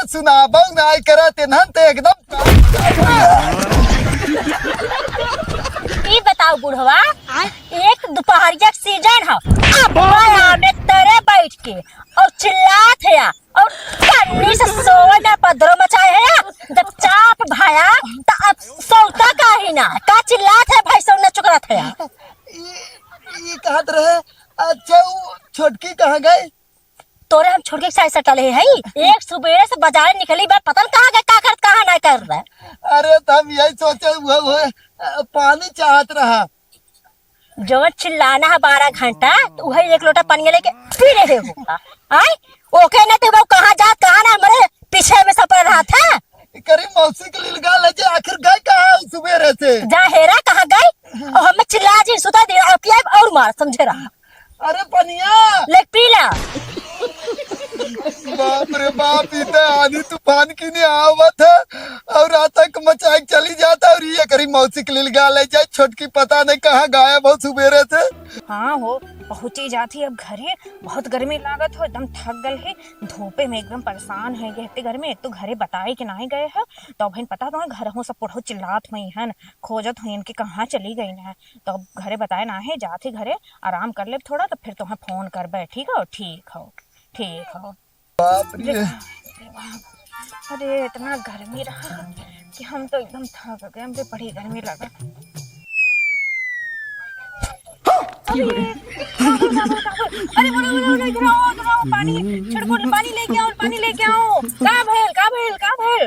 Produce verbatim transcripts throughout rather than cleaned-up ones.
सुनाबो नाई करत इन्हन ते एकदम। ई बताओ बुढ़वा, एक दुपहरिया के सीजन ह, अब बड़ा में तरे बैठ के और चिल्लात है और कन्नी से सोवे ना पदरो मचाए है। जब चाप भाया त अब सौता काहे ना, का चिल्लात है भाई, सौ ना चुकरत है। ई, ई कहत रहे, अच्छा वो छोटकी कहाँ गई? तोरे हम छोटकी के साथ सटले है, एक सुबेरे से बाजारे निकली बा, पता न कहाँ गए, का करत, कहाँ ना कर रहा। अरे त हम यही सोचे हुए, हुए अ, पानी चाहत रहा। जवन चिल्लाना है बारह घंटा, तो वही एक लोटा पानी लेके पी रहे हो। आय, ओके ना, तू कहाँ जात, कहाँ ना, हमरे पीछे में सब रहत है। करी मौसी के लिलगा ले जे, आखिर गए कहाँ है सुबेरे से? जा हेरा कहाँ गए, और हमें चिल्ला जी सुता दे, और पिया और मार, समझे रहा। अरे पनिया। ले पी ला। बाप रे बाप, ई त आंधी तूफान की नहीं आवत है और आतंक मचाए के चली जाता और ये करी मौसी के लिलगा ले जाए, छोटकी पता नहीं कहाँ गायब हो सुबेरे से। हाँ हो, पहुँची जात ही अब घरे। बहुत गर्मी लागत हो, एकदम थक गल है, धूपे में एकदम परेशान है गए इतने गर्मी। एक तो घरे बताए के नाहीं गए है, तो अबहिन पता तो है घर हो सब पुढ़ो चिल्लात हुई हन, खोजत हुई इनके कहाँ चली गई ना। तो अब घरे बताए ना है, जात ही घरे आराम कर ले थोड़ा, तो फिर तुम्हें फोन करबे। ठीक हो, ठीक हो, ठीक हो। बाप रे। अरे इतना गर्मी रहा कि हम तो एकदम थक गए, हमसे बड़ी गर्मी लगा। अरे, अरे, बोलो, बोलो, बोलो, इधर आओ, इधर आओ, पानी, छिड़को, पानी लेके आओ, पानी लेके आओ। का भइल, का भइल, का भइल?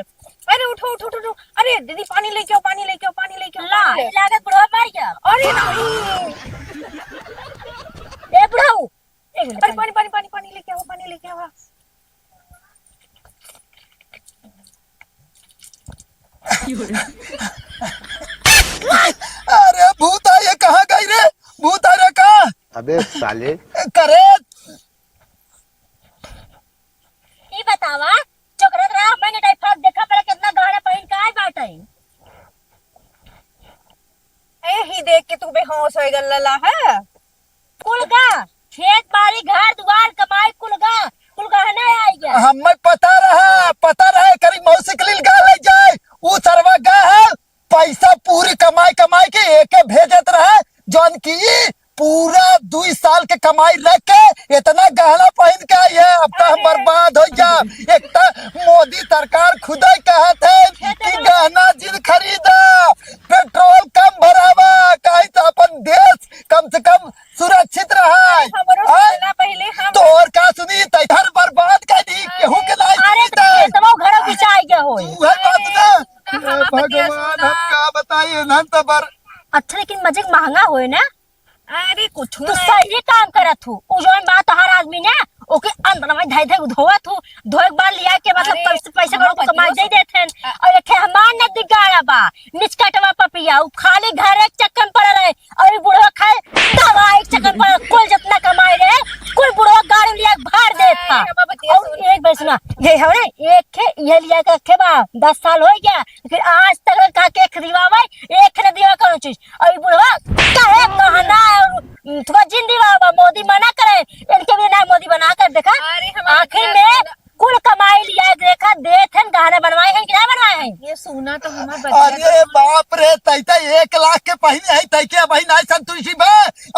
अरे, उठो, उठो, उठो, उठो। अरे, दीदी, पानी लेके आओ, पानी लेके आओ, पानी लेके आओ, ला, पानी लेके आओ। लागत बुढ़वा मर गया। अरे, नहीं। ए, बुढ़ऊ, एक मिनट, अरे, पानी। पानी, पानी, पानी, पानी लेके आओ, पानी लेके आओ। अरे भूत आ, ये कहाँ गई रे? भूत आ रे का? अबे साले। करे। ई बतावा, चोकरत रहा, मैंने टाइफाइड देखा, पहले कितना गहना पहन के आए बाटे। ए ही देख के तू बेहोश हो गल लला है। कुल गा, खेत बाड़ी, घर दुआर, कमाई, कुल गा, कुल गहना आई गया। हमें पता रहा, पता रहा, करी मौसी के लिए गा ले जाए। ऊ सरवा गा है, पैसा पूरी कमाई, कमाई के एके भेजत रहा, जौन की पूरा दुई साल के कमाई रख के इतना गहना पहन के आई है। अब तो हम बर्बाद हो जा। एक तो मोदी सरकार खुदे कहत है कि गहना जिन खरीदा, पेट्रोल कम भरावा, काहे तो अपन देश कम से कम सुरक्षित रहा। हमरो आय? सुनला पहिले हम। तोर का सुनी, तैहर बर्बाद कर दी, केहू के नाई अरे, सुनी तै। खेतवा घरों बिचाई गया होई। तू है बात ना। अरे, हे भगवान, हम का बताई, इन्हन तो बर- अच्छा, लेकिन मजे के महंगा होए ना? अरे, कुछ तू नहीं। सही काम करत हूँ। उ जौन बा तोहार आदमी ना, ओके अंदर में धइ धइ धोवत हूँ। धोए के बाद लिया के मतलब हाँ, पैसे, पैसे हम करो तो कमा बतिया दे देत हैं। और एक हमार न दिगाड़ा बा, निचकटवा पपिया, उ खाली घर एक चक्कर में पड़ल रहे। और ई बुढ़वा खाए दवाई के चक्कर में पड़ल, कुल जितना कमाई रहे, कुल बुढ़वा गाड़ी लिया के भार देत था। अरे, हम बतिया और सुन। एक बार सुना, ये है ना, एक खे, ये लिया के रखे बा, दस साल हो गया, फिर आज तक का के खरीदवा भाई, एक ने दिया करो चीज। और ई बुढ़वा काहे कहना और थोड़ा जिन दिवा बा, मोदी मना करे, इनके भी ना मोदी बना कर देखा। अरे, हम आखिर बतिया में सुन। कुल कमाई लिया देखा, देत हैं, गहना बनवाए हैं कि ना बनवाए हैं? ये सोना तो हमार बतिया अरे तो बाप रे, तै तो एक लाख के पहने है, तै के अबही नाई संतुष्टि बा।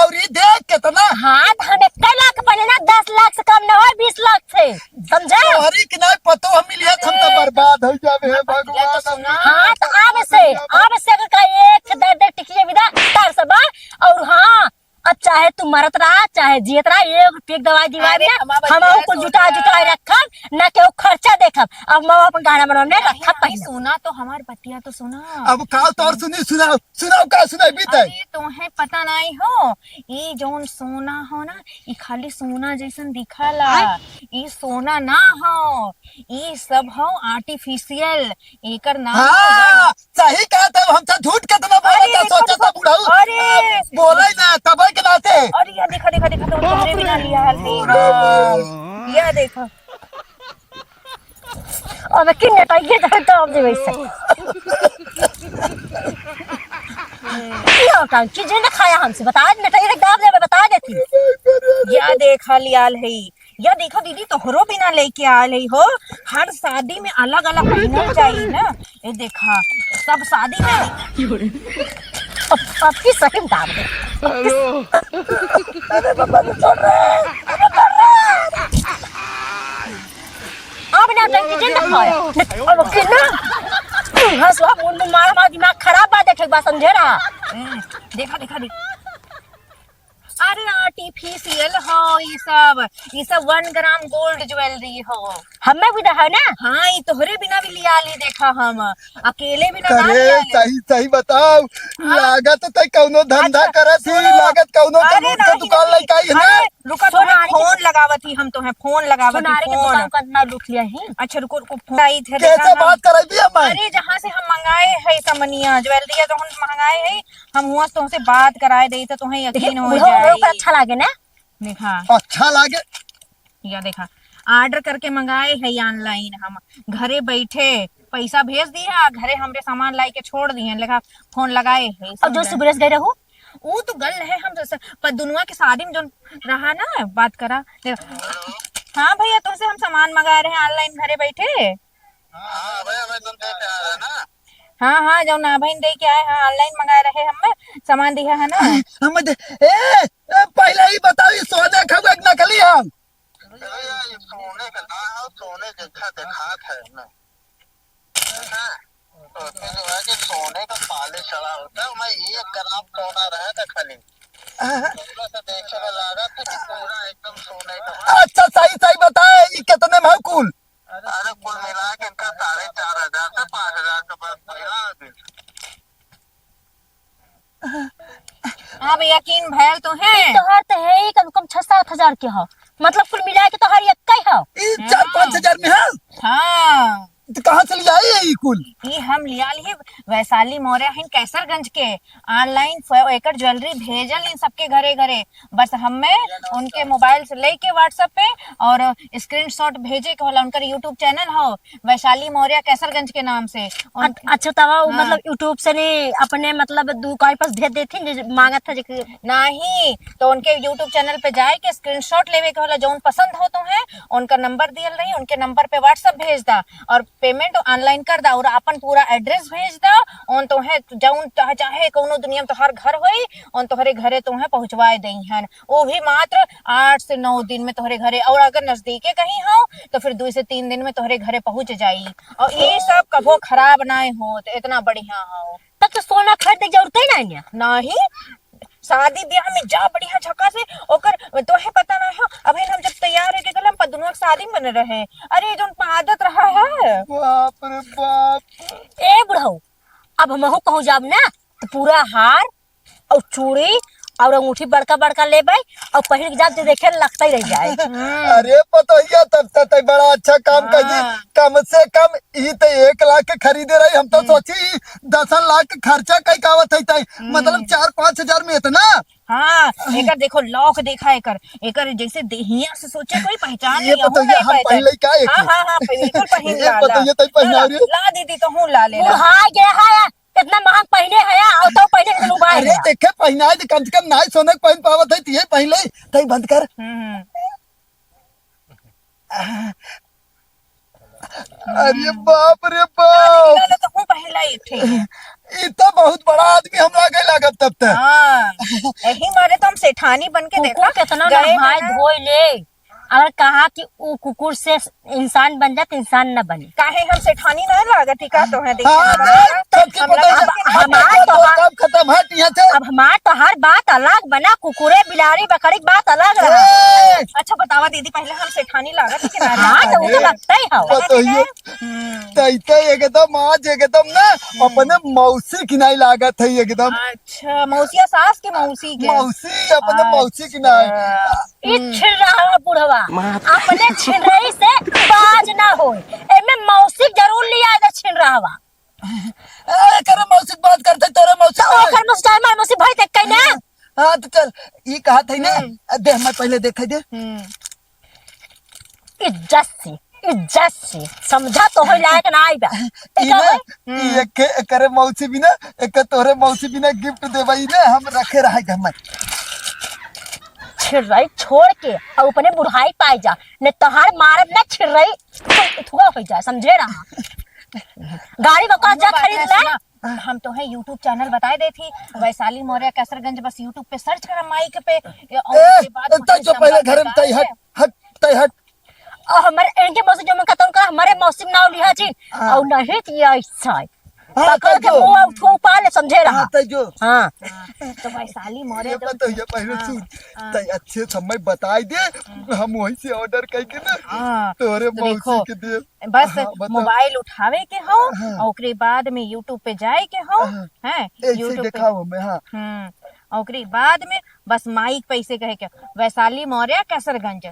और ये देख कितना। हाँ, तो हम एक लाख पहने ना, दस लाख से कम ना हो, बीस लाख से, समझे? तोहरी के नाई पतो हम मिलिया, हम तो अरे, बर्बाद हो जावे, हे भगवान। हाँ, तो अब से, अब से अगर का एक दर्द टिकिए विदा, तर से बा। और हाँ, अब चाहे तू मरत रहा, चाहे जियत रहा, एक रुपये की दवाई दिवा अरे, दे, हमार हम बतिया कुल सुन जुटा, ना। जुटा रखब, ना केहू खर्चा देखब। अब हम अपन गहना बनवा में नहीं, रखब नहीं, पहले। सुना तो हमार बतिया तो सुना। अब का तोर सुनी, सुनाओ, सुनाओ का सुनाई बीते? अरे, तोहे पता नहीं हो, ई जौन सोना हो ना, ई खाली सोना जैसन दिखाला। आय? ई सोना ना हो, ई सब हो artificial, एकर नाम हाँ, हो सही कहा था, हमसे झूठ कितना बोला अरे, था, देखो, सोचा था देखो, बुढ़ऊ। अरे। बोला ही ना, तबाही के नाते। अरे, या देखा, देखा, देखा, तो तोहरे बिना लिया हाल नहीं। या देखा। अब किन्ने तो ये तो, तो अब जे वैसे। ये होता है, चीजें ना खाया हमसे, बता दे, तो ये दाब दे, बता देती। या देखा लियाल है, या देखा दीदी, तोहरो बिना लेके आ लई हो। हर शादी में अलग अलग पहिनल चाहिए ना। ये देखा, सब शादी में अब, अब की सही में दाब दे। हेलो। अरे बाबा, छोड़ रहे। अब ना टंकी जिन दिखाया। अब की ना। हंसवा मुंड मार मार दिमाग खराब बा, देखे बा, समझे रहा। ए, देखा, देखा, देखा। अरे, आर्टिफिशियल हो ई सब, ई सब वन ग्राम गोल्ड ज्वेलरी हो। हमें भी दहो ना। हाँ, ई तोहरे बिना भी लिया ली, देखा हम अकेले बिना ना करे, लिया ली। सही, सही बताओ, हाँ। लागत तै कौनो धंधा अच्छा, करत ही, सुनो। लागत कौनो अरे कलूट के नहीं, दुकान नहीं। लइका ही है ना। अरे, रुका, तोहे सोनारी के फोन लगावत ही हम, तोहे फोन लगावत ही, सोनारी के फोन। दुकान का ना लूट लिया ही। अच्छा, रुको, रुको, फोन आई थे, कैसे देखा हम। बात कराई भी हम? अरे, जहाँ से हम मंगाए है सामनिया, ज्वेलरी है, जौन मंगाए है, हम हुआ से तुमसे बात कराए देई तो तुम्हें यकीन हो बुढ़ऊ, बुढ़ऊ जाए। का अच्छा लागे ना? देखा। अच्छा लागे। या देखा, ऑर्डर करके मंगाए है ऑनलाइन हम, घरे बैठे पैसा भेज दिया, घरे हमरे सामान लाई के छोड़ दिए, लेखा फोन लगाए है, अब जो समझे? सुबह से गए रहू? ऊ तो गल है, हम जैसे पर दुनुआ के शादी में जो रहा ना, बात करा। देखा। हाँ भैया, तुमसे हम सामान मंगाए रहे ऑनलाइन घरे बैठे। हाँ, अबे, अबे, तुम दे के आ रहे ना? हाँ, हाँ, जौन ना बहिन दे के आए, हाँ, ऑनलाइन मंगाए रहे हमें, सामान दिया है ना? हम दे, ए, ए, पहले ही बताओ, ये सोने खावे कि नकली हम? अरे यार, ये सोने का ना हो, सोने जैसा दिखात है हमें। हाँ, तो फिर जो है कि सोने का पालिश चढ़ा होता है, मैं एक ग्राम सोना रहा था खाली। हाँ। थोड़ा सा देखे में लगा था कि पूरा एकदम सोने का। अच्छा, सही, सही बताए, ये कितने में है कुल? अरे कुल मिला के इनका साढ़े चार हजार से पाँच हजार के पास मिला अभी। अब यकीन भयल तो है। ई तोहार तो है ही कम से कम छह सात हजार के हो, मतलब कुल मिला के तोहार एक ही हो। ई चार पाँच हजार में है? हाँ। तो कहाँ से ले आई है ई कुल? ई हम लिया ली वैशाली मौर्य हिन कैसरगंज के। ऑनलाइन फ-, एकर ज्वेलरी भेजल इन सबके घरे घरे। बस हमें उनके मोबाइल से लेके WhatsApp पे और स्क्रीनशॉट भेजे के होला। उनकर YouTube चैनल हो वैशाली मौर्य कैसरगंज के नाम से। उन- अ-, अच्छा, तब वो हाँ। मतलब YouTube से नहीं अपने मतलब दू कोई पास भेज देती जे मांगत था जे कि नहीं, तो उनके YouTube चैनल पे जाए के स्क्रीनशॉट लेवे के होला, जौन पसंद हो तो है, उनका नंबर दियल रही, उनके नंबर पे WhatsApp भेज दा और पेमेंट ऑनलाइन कर दा और अपन पूरा एड्रेस भेज दा। उन तो है जौन चाहे, चाहे कौनो दुनिया में तोहार घर होई, उन तोहरे घरे तो है पहुँचवाए दई हन। वो भी मात्र आठ से नौ दिन में तोहरे घरे, और अगर नजदीके कहीं हो तो फिर दो से तीन दिन में तोहरे घरे पहुँच जाई। और ये सब कभो खराब ना हो तो इतना बढ़िया हो। तब तो सोना खरीदे के जरूरत ही नहीं है। नहीं, शादी ब्याह में जा बढ़िया झका से ओकर तोहे पता ना हो। अभी हम जब तैयार होके गलम पर दुनों के शादी में रहे, अरे जौन आदत रहा है। बाप रे बाप। ए बुढ़ऊ, अब हमहू कहूँ जाब ना तो पूरा हार और चूड़ी और अंगूठी बड़का बड़का लेबै और पहिर के जाब जे देखे लगते रह जाए। अरे पतोहिया, तब तो तै बड़ा अच्छा काम कर दी। हाँ। कम से कम ई तो एक लाख के खरीदे रही, हम तो हम्म। सोची दस लाख के खर्चा कई का आवत है तै, हम्म। मतलब चार पाँच हजार में इतना। हाँ, एकर देखो लौक देखा एकर, एकर जैसे देहिया से सोचे कोई पहचान ये नहीं, पतोहिया, हम पहले का एक हाँ, हाँ, हाँ, बिल्कुल पहिन ये ला, ला। पतोहिया तै पहना ला, रे। ला दीदी, तो हूँ ला ले, ला। बुढ़ा गया है, इतना महंग पहिने है, और तो पहिने के लुभाए अरे है। देखे, पहनाए दे, कम से कम नाई सोने के पहन पावत है, तो ये पहले, तई बंद कर। हम्म। अरे बाप रे बाप। ला, ला, तो हूँ पहिला एक ठे। ई तो बहुत बड़ा आदमी हम लागे लागब तब तक। हाँ, यही मारे तो हम सेठानी बन के कुकुर देखा, कितना गए नहाए ना। धोए ले। अगर कहा कि ऊ कुकुर से इंसान बन जाए तो इंसान न बने। काहे हम सेठानी ना लागत ही का तो है, देखे हाँ, ना? देख, तब की हम पता लगा है। के अब हमार तो तोहार काम खत्म, हट यहाँ से। अब हमार तोहार बात अलग बना, कुकुरे बिलारी बकरी के बात अलग रहा। ए! अच्छा बतावा दीदी, पहले हम सेठानी लागत ही कि ना हाँ, लागत? तो वो तो लगता ही है। बताइए। हम्म। तैते एकदम आज एकदम ना हम्म। अपने मौसी की नहीं लागत है एकदम। अच्छा, मौसिया सास के मौसी के। मौसी, अपने मौसी की नहीं। अच्छा। ई हम्म। छिन रहा बुढ़वा, अपने छिनरई से बाज ना होए। एमे मौसी जरूर लिया दे छिन रहवा। ए, करे मौसी बात करते, तोरे मौसी तो करे। ओकर मौसी, हमार मौसी भाई देख के ना। हाँ, तो चल, ई कहा थे ना, हम्म। दे, हमें पहले देखे दे। हम्म। इज्जत से, इज्जत से, समझा तो होई लायक ना आई बा। ई ना, हम्म। ई एके, एकरे मौसी बिना, एके तोरे मौसी बिना गिफ्ट देबई ना, हम रखे रहे घर में। छिर्रई छोड़ के और अपने बुढ़ाई पाए जा, ने तोहार मारब ना छिर्रई थुआ हो जाए, समझे रहा। गाड़ी बकवास जा खरीद ले। हम तोहे YouTube channel बताए देत ही, वैशाली मौर्य कैसरगंज, बस YouTube पे search करा माइक पे, ये, और ए, उसके बाद ए, तै जो पहले घरे में तै हट, हट, तै हट। और हमारे इनके मौसी जो मन का तोन का हमारे मौसी में नाव लिहा जी, हाँ। और नहीं तो ये ऐसा है। हाँ, पकड़ तै के जो। मुंह उठो पा ले, समझे रहा। हाँ, तै जो। हाँ। हाँ, तो वैशाली मौर्य ये तो बतौ, ये पहले हाँ, सुन। हाँ। तै अच्छे समय बताई दे, हम वहीं से order करके ना हाँ, तोरे तो मौसी देखो, के दे। बस हाँ, बताओ। मोबाइल उठावे के हो हाँ। और ओकरे बाद में YouTube पे जाए के हो, हाँ। हैं? ऐसे YouTube पे। देखाओ हमें, हाँ। हम्म, और ओकरे बाद में बस माइक पे ऐसे कहे के, "वैशाली मौर्य कैसरगंज।"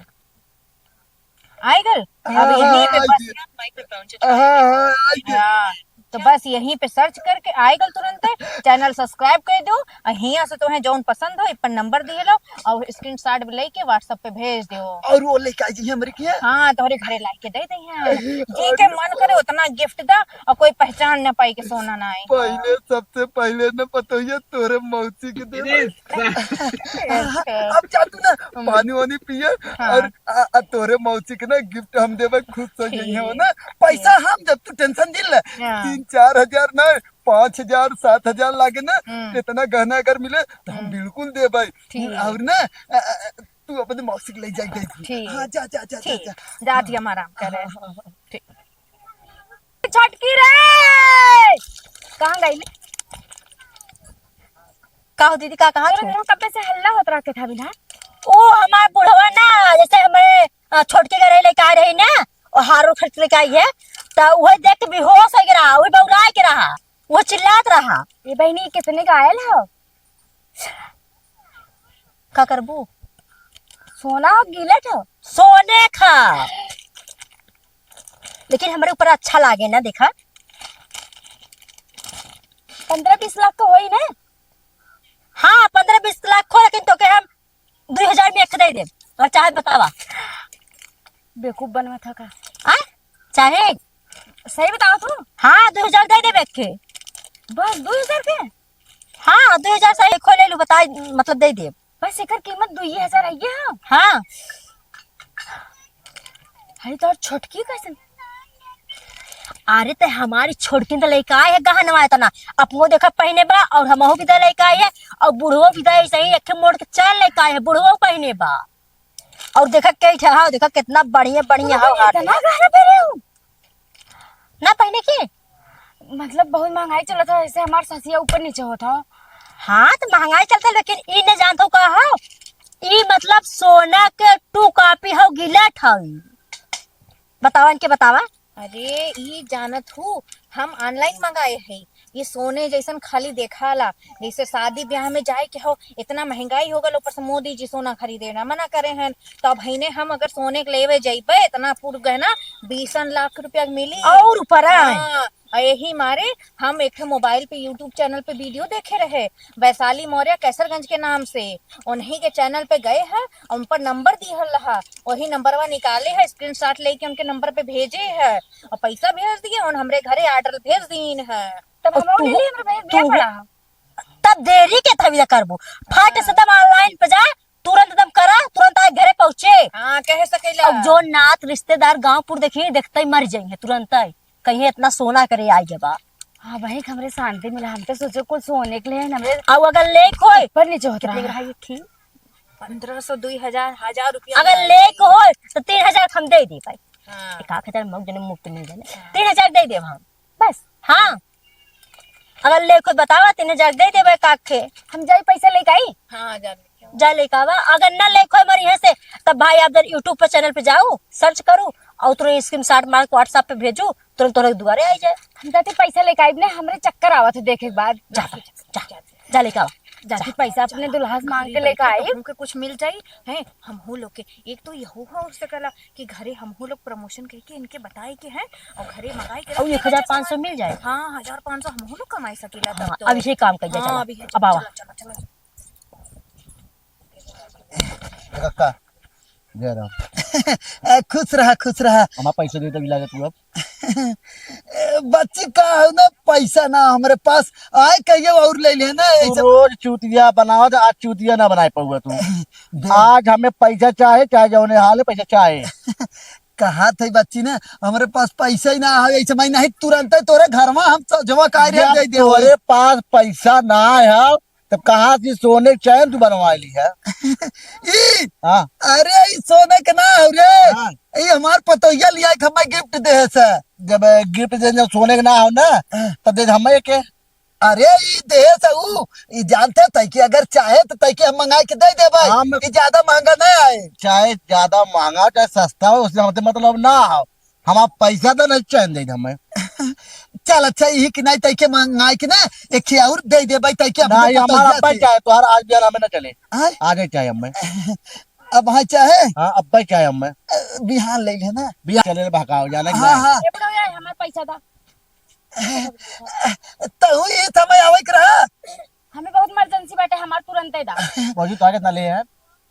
आए गल? हाँ, अब यहीं हाँ, पे आए बस गए। हाँ, हाँ, आए गए। हाँ, तो बस यहीं पे search करके आए गल तुरंते, channel subscribe कर दो और हियां से तोहें जौन पसंद हो, इस पर नंबर दिए लो और screenshot भी लेके WhatsApp पे भेज दो। और वो लेके आई जी हमरे के? हाँ, तोहरे घरे लाई के दे दे हैं। जी के मन करे उतना gift दा और कोई पहचान ना पाई के सोना ना आए। पहले, सबसे पहले न पतोहिया तोरे मौसी के दे। अरे, अब जा तू ना पानी वानी पिए हाँ। और आ, आ, तोरे मौसी के ना gift हम देबे, खुश हो जाइए हो ना। पैसा हम जब तू tension दिल ले, हाँ। तीन चार हजार ना, पाँच हजार, सात हजार लागे ना, हम्म। इतना गहना अगर मिले तो हम हम्म। बिल्कुल देबे। ठीक। और ना, आ, आ, तू अपने मौसी के ले जाए दे। ठीक। हाँ, जा, जा, जा, जा, ठीक। जा। जाती हम आराम करे। हाँ, हाँ, हाँ। ठीक। छोटकी रे, कहाँ गई? का हो दीदी, का कहा तोरे तू? घर में कब्बे से हल्ला होत रहा के था बिना? ओ हमार बुढ़वा ना, जैसे हमारे, अ, छोटकी के रहे लेके आ रही ना, और हारो खर्च लेके आई है, तो वही देख के बेहोश हो गया रहा, वही बौला के रहा, वो चिल्लात रहा। ये बहनी कितने का आयल हो? का करबू? सोना हो गिलट हो? सोने खा, लेकिन हमरे ऊपर अच्छा लागे ना, देखा। पन्द्रह बीस लाख का होई ना? हाँ, पन्द्रह बीस लाख हो, लेकिन तोके हम दुई हजार में एक दे देब, और चाहे बतावा। बेवकूफ बनवा था का? आ? चाहे? सही बताओ तू। हाँ, दुई हजार दे देब एक के। बस दुई हजार के? हाँ, दुई हजार सही खोले लू, बता, मतलब दे देब। बस एकर कीमत दुई हजार आई है? हाँ। अरे तो छोटकी कैसन? अरे ते हमारी छोटकी तो लेके आए है गहनवा इतना, अपनो देखा पहने बा और हमहू भी तो लेके आए है और बुढ़वो भी तो ऐसे ही एक मोड़ के चैन लेके आए है, बुढ़वो पहने बा। और देखा कई ठे हाव, देखा कितना बढ़िया बढ़िया हाव हार इतना गहना पहने हो? ना पहने के? मतलब बहुत महंगाई चलत हो, ऐसे हमार ससिया ऊपर नीचे होत हो। हाँ, तो महंगाई चलत है, लेकिन ई न जानत हो का हो? ई मतलब सोना के टू कॉपी हो, गिलट हो। बतावा इनके, बतावा। अरे, ई जानत हूँ, हम online मंगाए है, ये सोने जैसन खाली देखाला, जैसे शादी ब्याह में जाए के हो, इतना महंगाई हो गल, ऊपर से मोदी जी सोना खरीदे ना मना करे हैं, तो अब हइने हम अगर सोने के लेवे जइबे, इतना पूरा गहना बीसन लाख रुपया के मिली। और ऊपर है। हाँ, और यही मारे हम एक ठे मोबाइल पे YouTube channel पे video देखे रहे, वैशाली मौर्य कैसरगंज के नाम से, उन्हीं के channel पे गए हैं, उन पर नंबर दिहल रहा, वही नंबरवा निकाले है, screenshot लेके उनके नंबर पे भेजे है और पैसा भेज दिए, और हमरे घरे order भेज दीन है। तब और हम तू, ले लिए, हमरा भेज दिया तू, पड़ा। तब देरी के थविया करबू, फट से दम online पे जा, तुरंत दम करा, तुरंत आए घरे पहुँचे। हाँ, कह सकेला। अब जो नात रिश्तेदार गाँव पुर देखी, देखते ही मर जाएंगे तुरंत ही, कहीं इतना सोना करे आई जबा। हाँ भाई, हमरे शांति मिला, हम तो सोचे कुल सोने के लिए हमरे अब अगर लेक होए, ऊपर नीचे होत कितने रहा। रहा ये खी? पन्द्रह सौ, दुई हजार, हजार रुपया अगर में लेक होए तो तीन हजार हम दे दी भाई। हाँ। एक आध हजार मऊ जने मुफ्त मिल जाए, हाँ। तीन हजार दे देब हम। बस। हाँ। अगर लेक होए बतावा, तीन हजार दे देबे काके। हम जाई पैसा लेके आई। हाँ, जा लेके आओ। जा लेके आवा। अगर ना लेक होए हमारे यहाँ से, तब भाई आप जरा YouTube पर channel पे जाओ, search करो और तुरंत screenshot मार के WhatsApp पे भेजो, तुरंत तोहरे दुआरे आई जाए। हम जाती पैसा लेके आई ने, हमरे चक्कर आवत है देखे के बाद। जा, जा, जा, जा लेके आवा। जाती जा। पैसा अपने दुल्हा से मांग के लेके आई। हमके कुछ मिल जाई, हैं? हमहू लोग के एक तो यहू हो सकेला कि घरे हमहू लोग promotion कह के इनके बताए के हैं और घरे मंगाए के और रख एक हजार पाँच सौ देते मिल जाए। हाँ, हजार पाँच सौ हमहू लोग कमाई सकीला तब हाँ, तो। अब इसे काम कर जा, हाँ, चला। अभी है, अब आवा। चला, चला, चला। ए कक्का, जय राम। ए, खुश रहा, खुश रहा। हमार पैसा दे दे, अभी लागत हुआ। ए, बच्ची का हो ना, पैसा ना हमरे पास, आए कहियो और ले लेना। तू ऐसे रोज चूतिया बनावा, तो आज चूतिया ना बनाए पाऊगा तू। दे। आज हमें पैसा चाहे, चाहे जौने हाल है, पैसा चाहे। कहा थे बच्ची ने, हमरे पास पैसा ही ना है, ऐसे मैं नहीं तुरंत ही तोरे घर में हम तो जमा कार्य जब दे दे। तोरे पास पैसा ना है, तब कहाँ से सोने के चैन तू बनवा ली है? ई, हाँ। अरे, ई सोने के ना हो रे। हाँ। ई हमार पतोहिया लिया के हमें गिफ्ट दे है से। जब गिफ्ट दे, जब सोने के ना हो ना, हाँ। तब दे हमें के। अरे, ई दे है से ऊ, ई जानते तै कि अगर चाहे तो तै कि हम मंगा के दे दे भाई। हाँ, मैं ई ज्यादा महंगा ना आए। चाहे ज्यादा महंगा, चाहे सस्ता हो, उससे हमसे मतलब ना हो। हमार पैसा तो नहीं चैन दे हमें। चल अच्छा, यही कि नहीं तै के मंगाई कि ना, एक ही और दे दे भाई, तै के अपने ना, ये हमारा पतोहिया अब्बा से। चाहे, तोहार आज बिहान हमें ना चले। आय? आज ही चाहे हमें। अब हाँ चाहे? हाँ, अब्बा चाहे हमें। अ, बिहान ले लेना। बिहान चले रे, भगाओ, जाने के हाँ, नहीं। हाँ। ए बुढ़ऊ, ये हमार पैसा दा। तहु ये समय आवे के रहा। हमें बहुत इमरजेंसी बाटे, हमार तुरंते दा। भौजी, तोहार कितना ले हैं?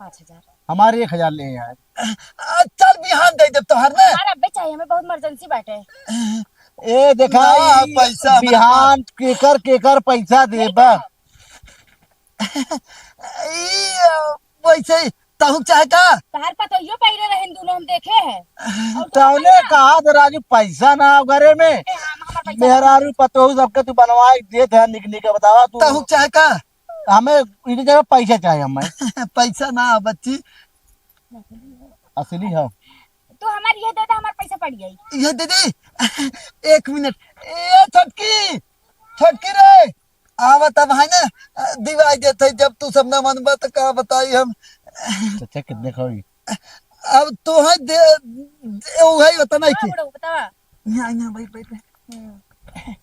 पाँच हजार। हमारे एक हजार ले हैं। आ, चल बिहान दे देब तोहर ने। हमार अब्बे चाहिए, हमें बहुत इमरजेंसी बाटे। ए, देखा, ना, ई पैसा हमरा बिहान केकर, केकर पैसा देबा? ई, आ, वैसे ही, तहु चाहे का? तोहर पतोहियो पहिरे रहे, दुनो हम देखे हैं। और तौने कहा था राजू, पैसा ना हो घरे में। ए, हम, हमार पैसा मेहरारू पतोहू सबके तू बनवाए देत है, निक निक बतावा तू। तहु चाहे का? हमें इनके जगह पैसा चाहे हमें। पैसा ना हो बच्ची। असली हो। तू हमार ये दे दे, हमार पैसा पड़ जाई। ये दीदी, एक मिनट। ए छोटकी, छोटकी रे, आवा तब है ना, दिवाई देत है, जब तू सब ना मनबा तो का बताई हम। चाचा कितने खाओगी? अब तो है दे, दे, वो है बता नहीं हाँ, की। बुढ़ऊ, बतावा। यहाँ, यहाँ, बैठ, बैठ, बैठ। हम्म।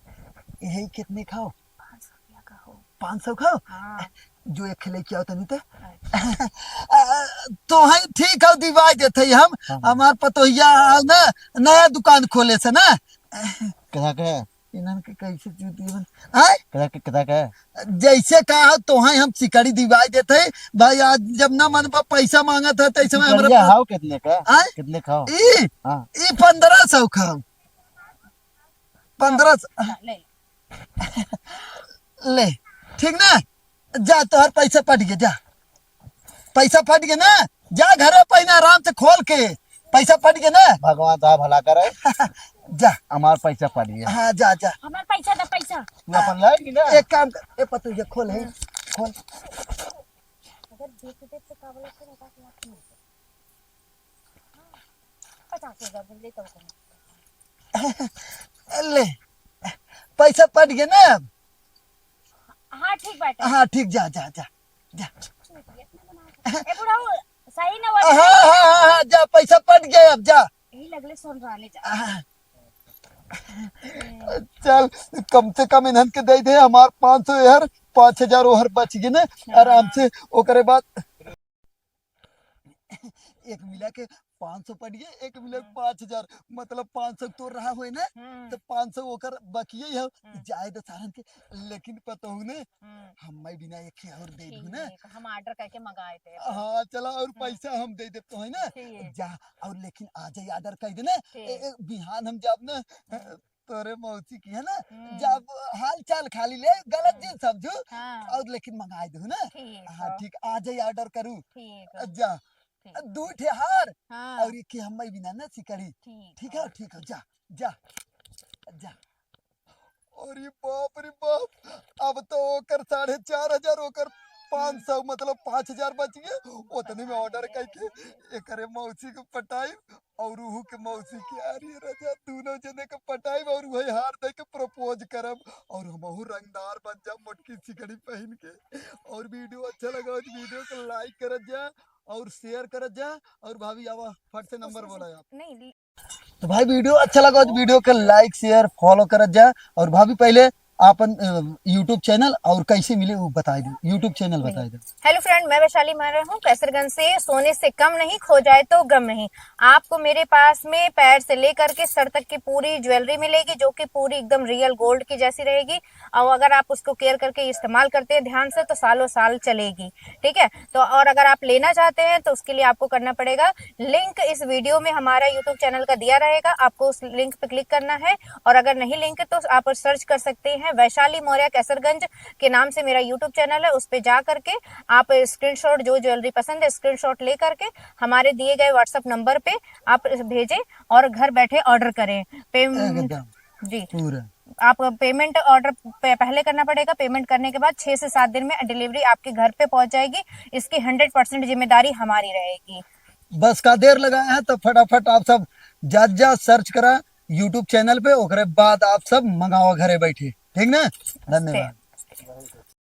यही कितने खाओ? पाँच सौ रुपया का हो। पाँच सौ खाओ? हाँ। जो एक खिले क्या होता नहीं तो? अच्छा। आ, तो है ठीक है, दिवाई देत है हम। हाँ। हमार पतोहिया है ना, नया दुकान खोले से ना। कहाँ के? इन्हन के कैसे चूती बन-, आय? कदा के, कदा के? जैसे कहा तो है हम सिकड़ी दिवाई देत है। भाई आज जब ना मन पर पैसा मांगत है, तैसे में हमरा सिकड़िया पर हाव कितने का? आय? कितने खाओ? ई? हाँ। ई पन्द्रह सौ खाओ। पन्द्रह सौ। हाँ, ले। ले, ठीक ना? जा तोहर पैसा पट गया, जा। पैसा फट गया ना, जा घरे पहिने आराम से खोल के, पैसा फट गया ना। भगवान तोहार भला करे। जा। हमार पैसा फट गया। हाँ, जा, जा। हमार पैसा दा, पैसा। तू अपन लाएगी ना? एक काम कर, ए पतू, ये खोल है, हाँ। खोल। अगर देख देख से का बोला, फिर उनका क्या सुनते? पचास हजार में ले तो उतना। ले, पैसा फट गया ना? हाँ, ठीक बाटे। हाँ, ठीक, जा, जा, जा, जा। ए बुढ़ऊ, सही ना हाँ, वाला। हाँ, हाँ, हाँ, जा, पैसा फट गया, अब जा। यही लगले सोन रहने जा। हाँ। चल, कम से कम इन्हन के दे दे, हमार पाँच सौ एहर, पाँच हजार ओहर बच गए ने, हाँ। आराम से, ओकरे बाद एक मिला के पाँच सौ पड़ गए, एक मिला के हाँ। पाँच हजार, मतलब पाँच सौ तोर रहा होए ना, हाँ। तो पाँच सौ ओकर बकिए है, हाँ। जाए दे सारन के, लेकिन पतोहू ने, हाँ। हम्मे बिना एक ही और दे दू ना। ठीक, हम order करके मंगाए थे। हाँ, चला, और हाँ। पैसा हम दे दे तो है ना, ठीक। जा, और लेकिन आज ही order कर दे ना, ठीक। ए, ए, बिहान हम जाब ना, हाँ। तोरे मौसी की है ना, हम्म। जब हाल चाल खाली ले, गलत हाँ। जिन समझू, हाँ। और लेकिन मंगाए दू ना। ठीक हाँ, है। ठीक, आज ही order करू। ठीक है। जा। ठीक। दू ठे हार हाँ। और एक ही हम्मे बिना ना सिकड़ी। ठीक ठीक है। है, ठीक है, जा, जा, जा। अरे बाप रे बाप, अब तो ओकर साढ़े चार हजार, ओकर पाँच सौ, मतलब पाँच हजार बच गए। उतने में order करके एकरे मौसी के पटाई और उहू के मौसी के, अरे राजा, दोनों जने के पटाई और वही हार दे के propose करब और हमहू रंगदार बन जाब मोटकी सिकड़ी पहन के। और video अच्छा लगा हो तो video को like करत जा और share करत जा। और भाभी आवा, फट से number बोला आप। नहीं, तो भाई video अच्छा लगा हो तो video के like share follow करत जा। और भाभी पहले आपन यूट्यूब चैनल और कैसे मिले वो बताई दे, यूट्यूब चैनल बताई दे। हेलो फ्रेंड, मैं वैशाली मौर्य हूँ कैसरगंज से। सोने से कम नहीं, खो जाए तो गम नहीं। आपको मेरे पास में पैर से लेकर के सर तक की पूरी ज्वेलरी मिलेगी, जो कि पूरी एकदम रियल गोल्ड की जैसी रहेगी। और अगर आप उसको केयर करके इस्तेमाल करते हैं ध्यान से, तो सालों साल चलेगी। ठीक है, तो और अगर आप लेना चाहते हैं तो उसके लिए आपको करना पड़ेगा, लिंक इस वीडियो में हमारा यूट्यूब चैनल का दिया रहेगा, आपको उस लिंक पे क्लिक करना है। और अगर नहीं लिंक तो आप सर्च कर सकते हैं वैशाली मौर्य कैसरगंज के नाम से मेरा यूट्यूब चैनल है, उस पे जा करके आप स्क्रीनशॉट, जो ज्वेलरी पसंद है स्क्रीनशॉट ले करके हमारे दिए गए व्हाट्सएप नंबर पे आप भेजें और घर बैठे ऑर्डर करें। पे एकदम जी, पूरा। आप पेमेंट ऑर्डर पे पहले करना पड़ेगा। पेमेंट करने के बाद छः से सात दिन में डिलीवरी आपके घर पे पहुंच जाएगी। इसकी हंड्रेड परसेंट जिम्मेदारी हमारी रहेगी। बस का देर लगाए हैं, तो फटाफट आप सब जा जा सर्च करा यूट्यूब चैनल पे, ओकरे बाद आप सब मंगावा घरे बैठे, ठीक ना? धन्यवाद।